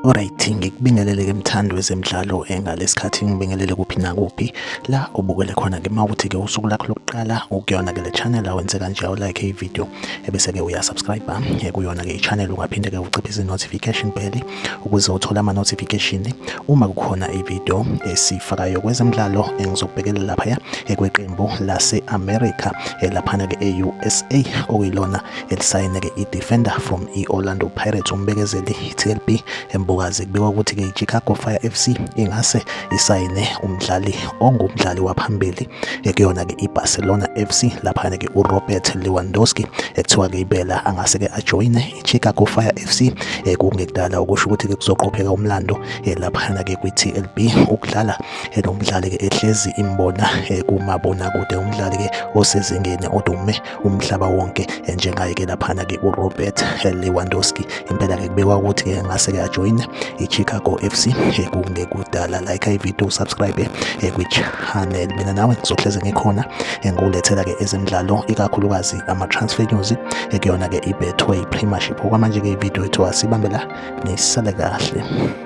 Alright, ngikubingelele ke mthandi wezemidlalo engalesikhathi ngibingelele kuphi nakuphi la ubukele khona ke mawuthi ke usuku lakho lokuqala ukuyona ke le channel awenze kanje awulike i-video ebese ke uyasubscribe kuyona ke i-channel ungaphinde ke uciphise i-notification bell ukuze uthole ama-notification uma kukhona i-video esifakayo kwezemidlalo engizokubhekela laphaya kweqembu lase-America laphana ke e-USA okuyilona elisayine-ke i-defender from i-Orlando Pirates uMbekezeli TLB Mbokazi. Kubikwa ukuthi-ke i-Chicago Fire FC ingase isayine umdlali ongumdlali waphambili ekuyona-ke i-Barcelona FC laphana-ke uRobert Lewandowski ekuthiwa-ke ibela angase-ke ajoyine i-Chicago Fire FC kungekudala okusho ukuthi-ke kuzoqopheka umlando laphana-ke kwi-TLB ukudlala lo mdlali-ke ehlezi imbona kumabonakude umdlali-ke osezingeni odume umhlaba wonke njengaye-ke laphana-ke uRobert Lewandowski. Impela-ke kubekwa ukuthi-ke ngase-ke ajoyine i-Chicago FC kungekudala. Like i-video, subscribe kwi-channel. Mina nawe ngizohleze ngikhona ngikukulethela-ke ezemidlalo ikakhulukazi ama-transfer news kuyona-ke i-Betway Premiership. Okwamanje-ke i-video yethu asibambe la, nisale kahle.